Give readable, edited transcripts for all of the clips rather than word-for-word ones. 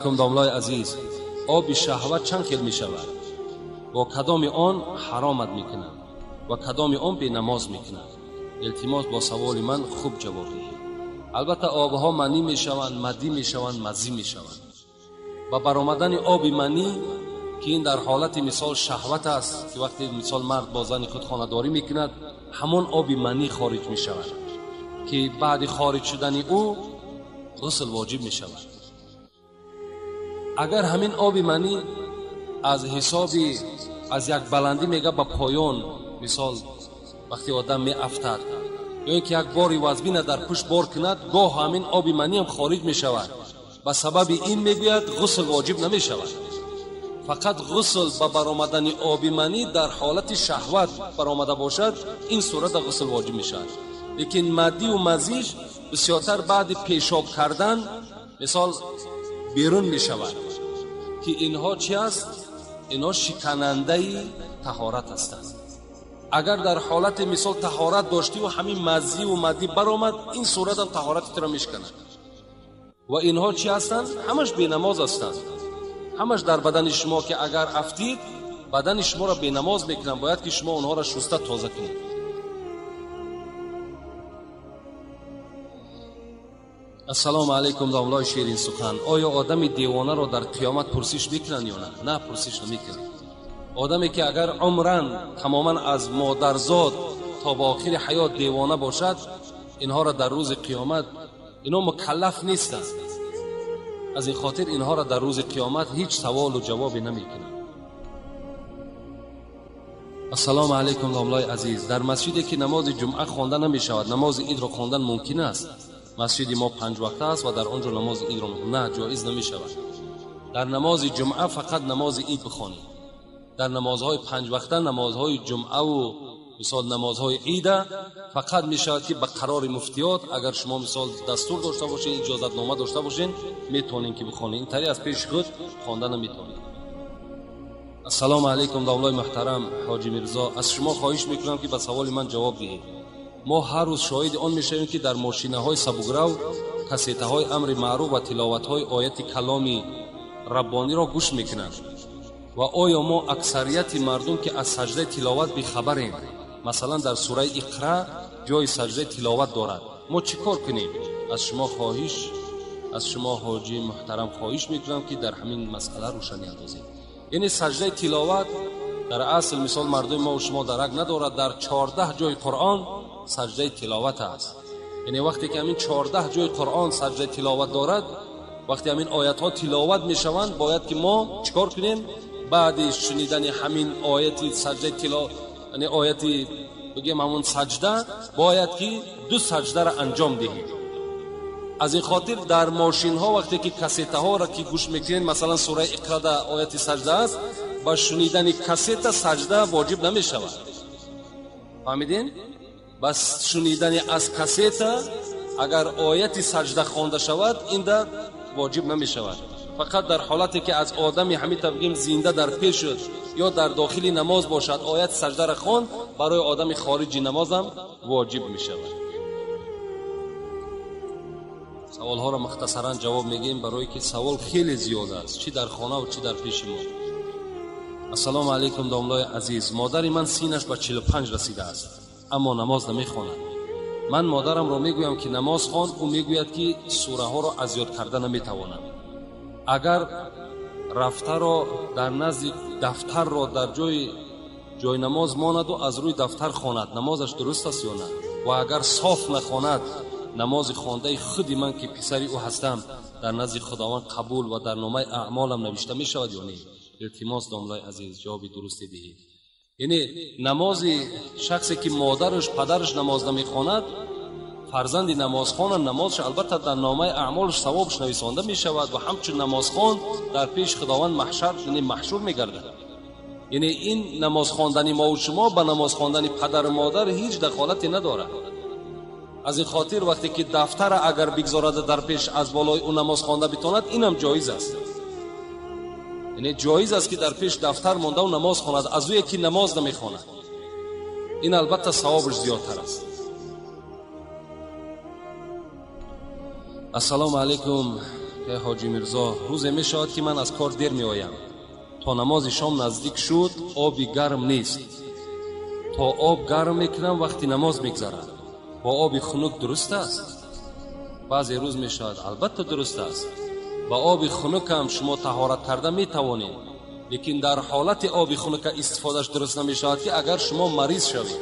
Домлаи азиз, оби шаҳват чанд хел мешавад? Бо кадоми он ҳаромат мекунад ва кадоми он бенамоз мекунад? Илтимос, бо саволи ман хуб ҷавоб диҳед. Албатта обҳо манӣ мешаванд, мадӣ мешаванд, мазӣ мешаванд. Ба баромадани оби манӣ, ки ин дар ҳолати мисол шаҳват аст, ки вақте мисол мард бо зани худ хонадорӣ мекунад, ҳамон оби манӣ хориҷ мешавад, ки баъди хориҷ шудани ӯ ғусл воҷиб мешавад. Агар ҳамин оби манӣ аз ҳисоби аз як баландӣ мега ба поён, мисол вақте одам меафтад ё ин ки як бори вазбина дар пушт бор кунад, гоҳ ҳамин оби маниам хориҷ мешавад. Ба сабаби ин мегӯяд ғусл воҷиб намешавад. Фақат ғусл ба баромадани оби манӣ дар ҳолати шаҳват баромада бошад, ин сурата ғусл воҷиб мешавад. Лекин маддиву мазиш бисёртар баъди пешоб кардан мисол берун мешавад, ки инҳо чи аст? Инҳо шиканандаи таҳорат ҳастанд. Агар дар ҳолати мисол таҳорат доштиву ҳамин маззиву маддӣ баромад, ин суратам таҳорати туро мешиканад. Ва инҳо чи ҳастанд? Ҳамаш бенамоз ҳастанд. Ҳамаш дар бадани шумо, ки агар афтид, бадани шуморо бенамоз мекунанд. Бояд ки шумо онҳоро шуста тоза кунед. Ассалому алайкум, домлаи ширин сухан. Оё одами девонаро дар қиёмат пурсиш мекунанд ё на? На, пурсиш намекунанд. Одаме ки агар умран тамоман аз модарзод то ба охири ҳаёт девона бошад, инҳоро дар рӯзи қиёмат, инҳо мукаллаф нестанд. Аз ин хотир инҳоро дар рӯзи қиёмат ҳеҷ саволу ҷавобе намекунанд. Ассалому алайкум, домлаи азиз. Дар масҷиде ки намози ҷумъа хонда намешавад, намози идро хондан мумкин аст? Масҷиди мо панҷ вақта аст ва дар он ҷо намози идро на, ҷоиз намешавад. Дар намози ҷумъа фақат намози ид бихонед. Дар намозҳои панҷ вақта, намозҳои ҷумъаву мисол намозҳои ида фақат мешавад ки ба қарори муфтиёт, агар шумо мисол дастур дошта бошед, иҷозатнома дошта бошед, метавонед ки бихонед. Ин тари аз пеши худ хонда наметавонед. Ассалому алайкум, домлаи муҳтарам Ҳоҷи Мирзо. Аз шумо хоҳиш мекунам ки ба саволи ман ҷавоб диҳед. Мо ҳар рӯз шоҳиди он мешавем, ки дар мошинаҳои сабукрав кассетаҳои амри маъруф ва тиловатҳои ояти каломи раббониро гӯш мекунанд. Ва оё мо аксарияти мардум, ки аз саҷдаи тиловат бихабарем, масалан дар сураи Иқра ҷои саҷдаи тиловат дорад, мо чӣ кор кунем? Аз шумо хоҳиш, аз шумо ҳоҷи муҳтарам хоҳиш мекунам, ки дар ҳамин масъала рӯшанӣ андозед. Яъне саҷдаи тиловат дар асл мисол мардуми мо шумо дарак надорад, дар 14 ҷои Қуръон саҷдаи тиловат аст. Яъне вақте ки ҳамин 14 ҷои Қуръон саҷдаи тиловат дорад, вақте ҳамин оятҳо тиловат мешаванд, бояд ки мо чӣ кор кунем? Баъди шунидани ҳамин ояти саҷдаи тиловат, яъне ояти бигем ҳамон саҷда, бояд ки ду саҷдаро анҷом диҳем. Аз ин хотир дар мошинҳо вақте ки кассетаҳоро ки гӯш мекунед, масалан сураи Иқрада ояти саҷда аст, ба шунидани кассета саҷда воҷиб намешавад. Фаҳмидин? Ба шунидани аз кассета агар ояти саҷда хонда шавад, инда воҷиб намешавад. Фақат дар ҳолате ки аз одами ҳамин табгим зинда дар пеш шуд ё дар дохили намоз бошад, ояти саҷдаро хонд, барои одами хориҷи намозам воҷиб мешавад. Саволҳоро мухтасаран ҷавоб мегӯем, барое ки савол хеле зиёд аст, чӣ дар хона ва чӣ дар пеши мо. Ассалому алайкум, домлаи азиз. Модари ман синаш ба 45 расидааст, аммо намоз намехонад. Ман модарамро мегӯям ки намоз хон, ӯ мегӯяд ки сураҳоро аз ёд карда наметавонам. Агар рафтаро дар назди дафтарро дар ҷои намоз монаду аз рӯи дафтар хонад, намозаш дуруст аст ё на? Ва агар соф нахонад, намози хондаи худи ман, ки писари ӯ ҳастам, дар назди Худованд қабул ва дар номаи аъмолам навишта мешавад ё не? Илтимос, домлаи азиз, ҷавоби дурусте диҳед. Яъне намози шахсе ки модараш падараш намоз намехонад, фарзанди намозхона намозаш албатта дар номаи аъмолаш савобаш нависонда мешавад ва ҳамчун намозхон дар пеши Худованд маҳшар, яъне маҳшур мегардад. Яъне ин намоз хондани мо ва шумо ба намоз хондани падару модар ҳеҷ дахолате надорад. Аз ин хотир вақте ки дафтара агар бигзорада дар пеш аз болои ӯ намоз хонда битонад, инам ҷоиз аст. Яъне ҷоиз аст ки дар пеш дафтар мондаву намоз хонад аз ӯе ки намоз намехонад. Ин албатта савобаш зиёдтар аст. Ассалому алайкум, Ҳоҷи Мирзо, рӯзе мешавад ки ман аз кор дер меоям. То намози шом наздик шуд, оби гарм нест. То об гарм мекунам, вақти намоз мегзарад. Бо оби хунук дуруст аст? Баъзе рӯз мешавад, албатта дуруст аст. Ба оби хунук ҳам шумо таҳорат карда метавонед, лекин дар ҳолати оби хунука истифодаш дуруст намешавад, ки агар шумо мариз шавед.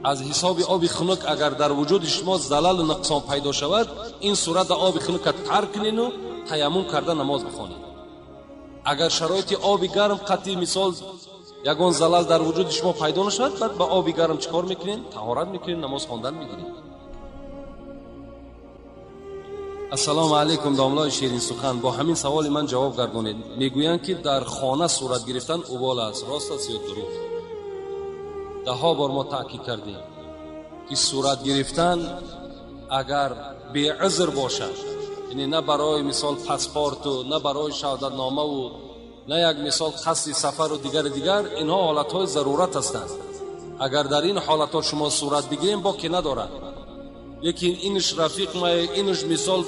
Аз ҳисоби оби хунук агар дар вуҷуди шумо залалу нуқсон пайдо шавад, ин сурат оби хунука тарк кунену таяммум карда намоз бихонед. Агар шароити оби гарм қатъи мисол ягон залал дар вуҷуди шумо пайдо нашавад, баъд ба оби гарм чӣ кор мекунед? Таҳорат мекунед, намоз хондан мегиред. Ассалому алайкум, домлои ширинсухан. Бо ҳамин саволи ман ҷавоб гардонед. Мегӯянд, ки дар хона сурат гирифтан убол аст. Рост аст ё дурӯғ? Даҳҳо бор мо таъкид кардем, ки сурат гирифтан агар беузр бошад, яъне на барои мисол паспорту, на барои шаҳодатномаву, на як мисол қасди сафару дигари дигар, инҳо ҳолатҳои зарурат ҳастанд. Агар дар ин ҳолатҳо шумо сурат бигирем, боке надорад. Лекин инш рафиқ май, инш мисол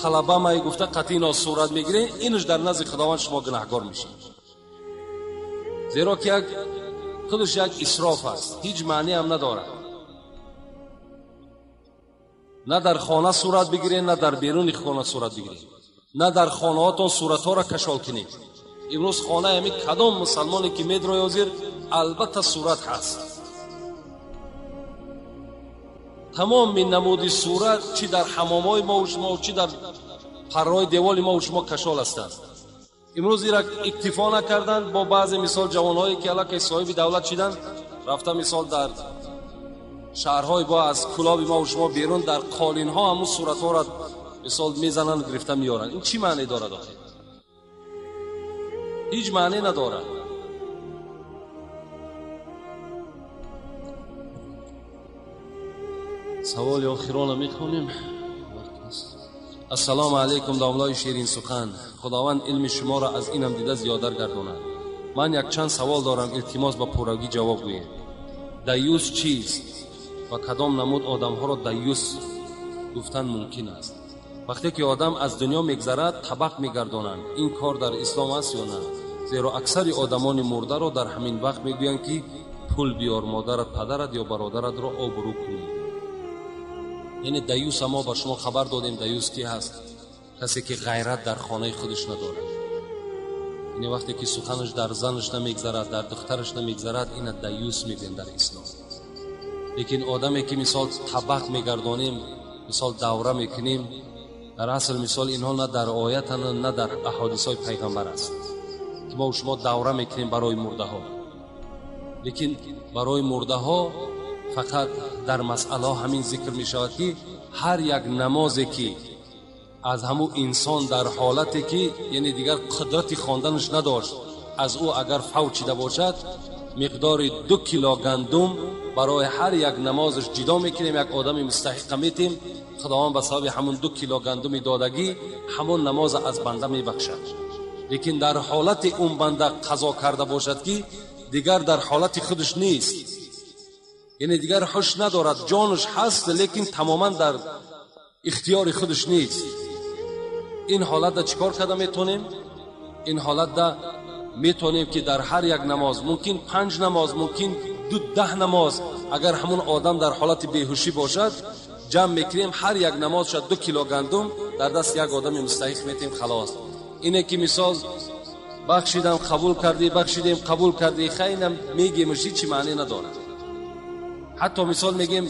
талаба май гуфта қатъи ино сурат мегирем, инш дар назди Худованд шумо гунаҳгор мешед. Зеро ки як худаш як исроф аст, ҳеҷ маъне ҳам надорад. На дар хона сурат бигиред, на дар беруни хона сурат бигиред, на дар хонаҳотон суратҳоро кашол кунед. Имрӯз хонаи ҳамин кадом мусалмоне ки медрои ҳозир, албатта сурат ҳаст. Тамоми намуди сурат чӣ дар ҳамомҳои мову шумо, чӣ дар парраҳои деволи мову шумо кашол ҳастанд. Имрӯз ира иктифо накарданд бо баъзе мисол ҷавонҳое ки аллакай соҳиби давлат шиданд, рафта мисол дар шаҳрҳои бо аз кулоби мову шумо берун дар қолинҳо ҳамун суратҳоро мисол мезананд, гирифта меоранд. Ин чӣ маъне дорад охир? Ҳеҷ маъне надорад. Саволи охирона мехонем. Ассалому алайкум, домлои ширинсухан. Худованд илми шуморо аз инам дида зиёдар гардонад. Ман якчанд савол дорам, илтимос ба пуррагӣ ҷавоб гӯед. Даюс чист ва кадом намуд одамҳоро даюс гуфтан мумкин аст? Вақте ки одам аз дунё мегзарад, табақ мегардонанд. Ин кор дар ислом аст ё на? Зеро аксари одамони мурдаро дар ҳамин вақт мегӯянд, ки пул биёр, модарат, падарат ё бародаратро обрӯ кунӣ. Яъне даюса мо ба шумо хабар додем. Даюс ки ҳаст? Касе ки ғайрат дар хонаи худаш надорад. Яъне вақте ки суханаш дар занаш намегзарад, дар духтараш намегзарад, ина даюс мегӯянд дар ислом. Лекин одаме ки мисол табақ мегардонем, мисол давра мекунем, дар асл мисол инҳо на дар оятанд, на дар аҳодисҳои пайғамбар аст, ки мо шумо давра мекунем барои мурдаҳо. Лекин барои мурдаҳо фақат дар масъалаҳо ҳамин зикр мешавад, ки ҳар як намозе ки аз ҳамун инсон дар ҳолате ки яъне дигар қудрати хонданаш надошт, аз ӯ агар фавт шида бошад, миқдори 2 кило гандум барои ҳар як намозаш ҷидо мекунем, як одами мустаҳиқа метем. Худованд ба сабаби ҳамун 2 кило гандуми додагӣ ҳамон намоза аз банда мебахшад. Лекин дар ҳолати он банда қазо карда бошад, ки дигар дар ҳолати худаш нест, яъне дигар ҳуш надорад, ҷонаш ҳаст, лекин тамоман дар ихтиёри худаш нест. Ин ҳолатда чӣ кор карда метавонем? Ин ҳолатда метавонем, ки дар ҳар як намоз, мумкин 5 намоз, мумкин 10 намоз, агар ҳамун одам дар ҳолати беҳушӣ бошад, ҷамъ мекунем, ҳар як намоз шад 2 кило гандум дар даст як одами мустаҳиқ метем, халос. Ине ки мисол бахшидам қабул кардӣ, бахшидем қабул кардӣ, хайнам мегемш, ҳеҷ маъне надорад. Ҳатто мисол мегем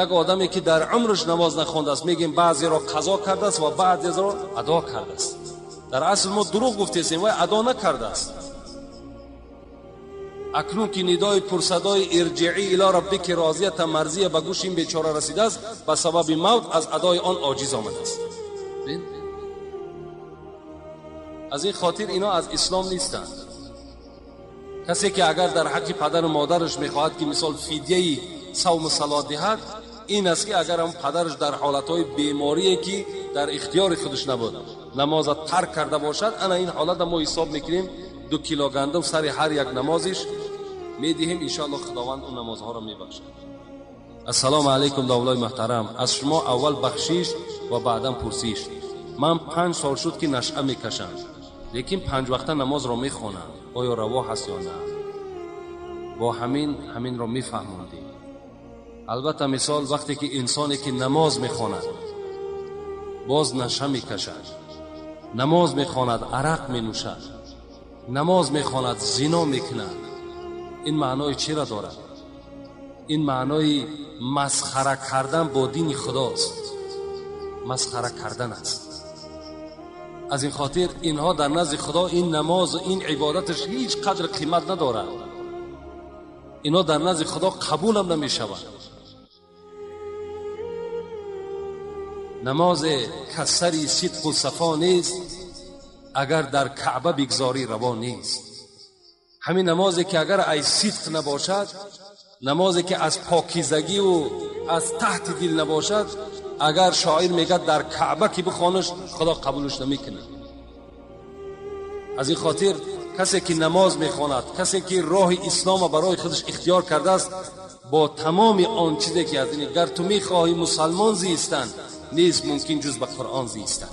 як одаме ки дар умраш намоз нахондааст, мегем баъзеро қазо кардааст ва баъзеро адо кардааст. Дар асл мо дурӯғ гуфтесем, вай адо накардааст. Акнун ки нидои пурсадои ирҷиӣ ило раббики розията марзия ба гӯши ин бечора расидааст, ба сабаби мавт аз адои он оҷиз омадааст. Аз ин хотир ино аз ислом нестанд. Касе ки агар дар ҳаққи падару модараш мехоҳад ки мисол фидияи савму салот диҳад, ин аст ки агар ҳам падараш дар ҳолатҳои беморие ки дар ихтиёри худаш набуд намоза тарк карда бошад, ана ин ҳолата мо ҳисоб мекунем, 2 кило гандум сари ҳар як намозиш медиҳем, иншоаллоҳ Худованд он намозҳоро мебахшад. Ассалому алайкум, довлои муҳтарам. Аз шумо аввал бахшиш ва баъдан пурсиш. Ман 5 сол шуд ки нашъа мекашам, лекин 5 вақта намозро мехонам. Оё раво ҳаст ё на? Бо ҳаминро мефаҳмондем. Албатта мисол вақте ки инсоне ки намоз мехонад боз наша мекашад, намоз мехонад арақ менӯшад, намоз мехонад зино мекунад, ин маънои чиро дорад? Ин маънои масхара кардан бо дини худост, масхара кардан аст. Аз ин хотир инҳо дар назди худо ин намоз, ин ибодаташ ҳеҷ қадр қимат надорад. Инҳо дар назди худо қабулам намешавад. Намозе касари сидқу сафо нест, агар дар Каъба бигзорӣ раво нест. Ҳамин намозе ки агар ай сидқ набошад, намозе ки аз покизагиву аз таҳти дил набошад, агар шоир мегӯяд дар Каъба ки бихонаш, худо қабулш намекунад. Аз ин хотир касе ки намоз мехонад, касе ки роҳи ислома барои худаш ихтиёр кардааст, бо тамоми он чизе ки аз ин гар ту мехоҳӣ мусалмон зистан, нест мумкин ҷуз ба Қуръон зистан.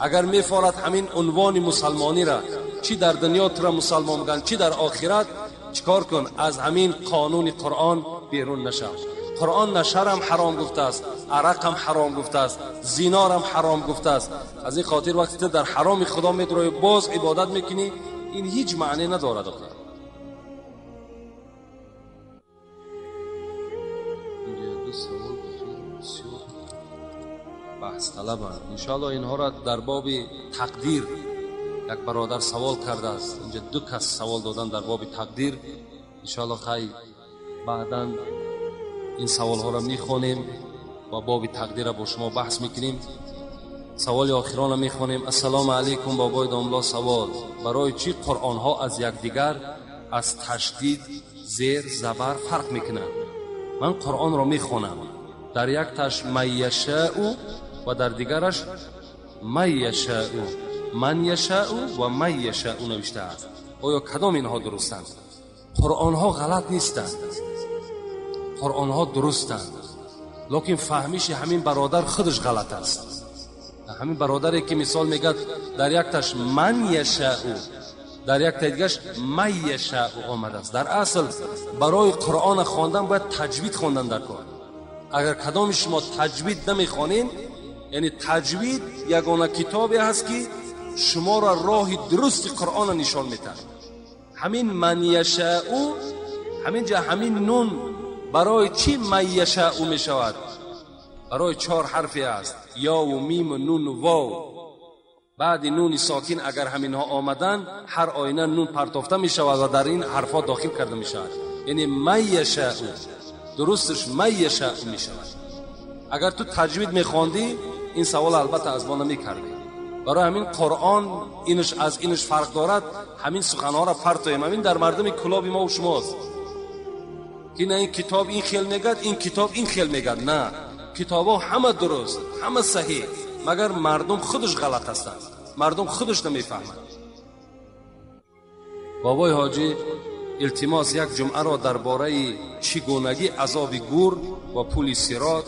Агар мефорад ҳамин унвони мусалмониро, чӣ дар дунё тура мусалмон мегӯянд, чӣ дар охират, чикор кун? Аз ҳамин қонуни Қуръон берун нашав. Қуръон нашарам ҳаром гуфтааст, арақам ҳаром гуфтааст, зинорам ҳаром гуфтааст. Аз ин хотир вақте ту дар ҳароми худо медуроӣ, боз ибодат мекунӣ, ин ҳеҷ маъне надорад. Баҳсталабанд. Иншоаллоҳ инҳоро дар боби тақдир як бародар савол кардааст. Инҷа 2 кас савол додан дар боби тақдир. Иншоаллоҳ хай баъдан ин саволҳоро мехонем ва боби тақдирро бо шумо баҳс мекунем. Саволи охиронро мехонем. Ассалому алайкум бобои домло, савол: барои чӣ қуръонҳо аз якдигар аз ташдид, зер, забар фарқ мекунанд? Ман қуръонро мехонам, дар якташ ман яшаъу ва дар дигараш ман яшаъу, ман яшаъу ва ман яшаъу навиштааст. Оё кадом инҳо дурустанд? Қуръонҳо ғалат нестанд, қуръонҳо дурустанд, лекин фаҳмиши ҳамин бародар худаш ғалат аст. Ҳамин бародаре ки мисол мегӯяд дар якташ ман яшаъу, дар яктаи дигараш ман яшаъу омадааст. Дар асл барои қуръона хондан бояд таҷвид хондан дар кор. Агар кадоми шумо таҷвид намехонед, яъне таҷвид ягона китобе ҳаст ки шуморо роҳи дурусти қуръона нишон медиҳад. Ҳамин ман яшаъу, ҳамин ҷа ҳамин нун барои чӣ ман яшаъу мешавад? Барои 4 ҳарфе аст: ёву миму нуну вов. Баъди нуни сокин агар ҳаминҳо омаданд, ҳар оина нун партофта мешавад ва дар ин ҳарфҳо дохил карда мешавад. Яъне ман яшаъу, дурусташ ман яшаъу мешавад. Агар ту таҷвид мехондӣ, ин савол албатта аз мо намекардӣ. Барои ҳамин қуръон инаш аз инаш фарқ дорад. Ҳамин суханҳоро партоем. Ҳамин дар мардуми кулоби мо шумост ки на ин китоб ин хел мегӯяд, ин китоб ин хел мегӯяд. На, китобҳо ҳама дуруст, ҳама саҳеҳ, магар мардум худаш ғалат ҳастанд, мардум худаш намефаҳмад. Бобои ҳоҷӣ, илтимос як ҷумъаро дар бораи чӣ гунагӣ азоби гур ва пули сирот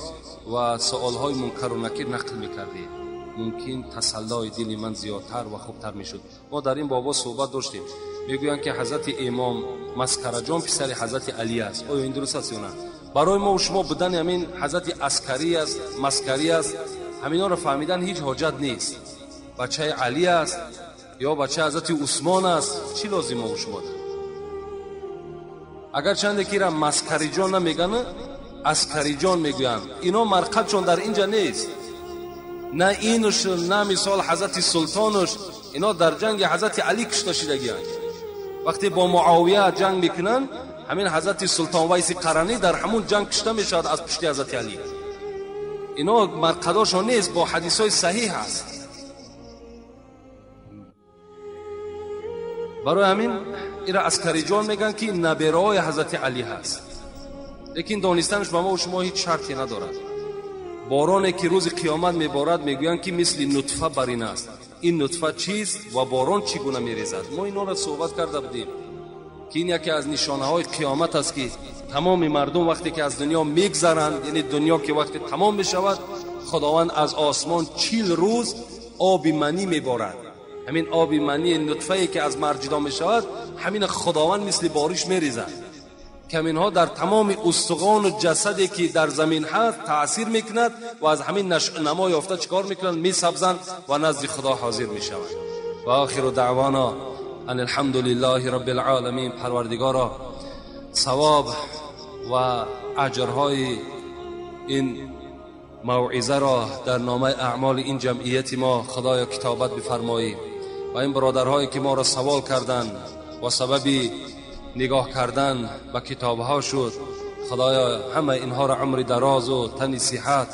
ва суолҳои мункару накир нақл мекардед. Мумкин тасаллои дили ман зиёдтар ва хубтар мешуд. Мо дар ин бобо суҳбат доштем. Мегӯянд ки ҳазрати имом Маскараҷон писари ҳазрати Алӣ аст. Оё ин дуруст аст ё на? Барои мо шумо будани ҳамин ҳазрати аскарӣ аст, маскарӣ аст, ҳаминҳоро фаҳмидан ҳеҷ ҳоҷат нест. Бачаи Алӣ аст ё бачаи ҳазрати Усмон аст, чӣ лозим мо шумо? Агарчанде ки ира маскариҷон намегӯянд, аскариҷон мегӯянд. Ино марқадшон дар инҷа нест. На инуш, на мисол ҳазрати султонуш, ино дар ҷанги ҳазрати Алӣ кушта шидагианд. Вақте бо Муовия ҷанг мекунанд, ҳамин ҳазрати султон Вайси Қаранӣ дар ҳамун ҷанг кушта мешавад аз пушти ҳазрати Алӣ. Ино марқадошон нест, бо ҳадисҳои саҳиҳ аст. Барои ҳамин ира аскариҷон мегӯянд ки набераҳои ҳазрати Алӣ ҳаст. Лекин донистанаш ба мо шумо ҳеҷ шарте надорад. Бороне ки рӯзи қиёмат меборад, мегӯянд ки мисли нутфа бар ин аст. Ин нутфа чист ва борон чӣ гуна мерезад? Мо инҳоро суҳбат карда будем ки ин яке аз нишонаҳои қиёмат аст ки тамоми мардум вақте ки аз дунё мегзаранд, яъне дунё ки вақте тамом мешавад, худованд аз осмон 40 рӯз Оби манӣ меборад. Ҳамин оби манӣ нутфае ки аз мард ҷудо мешавад, ҳамин худованд мисли бориш мерезад, ки ҳаминҳо дар тамоми устухону ҷасаде ки дар замин ҳаст таъсир мекунад ва аз ҳамин намо ёфта чикор мекунанд? Месабзанд ва назди Худо ҳозир мешаванд. Ва охиру даъвона ан алҳамду лиллаҳи раббил оламин. Парвардигоро, савоб ва аҷрҳои ин мавъизаро дар номаи аъмоли ин ҷамъияти мо Худоё китобат бифармоӣ ва ин бародарҳое ки моро савол карданд ва сабаби нигоҳ кардан ба китобҳо шуд, Худоё ҳама инҳоро умри дарозу тани сиҳат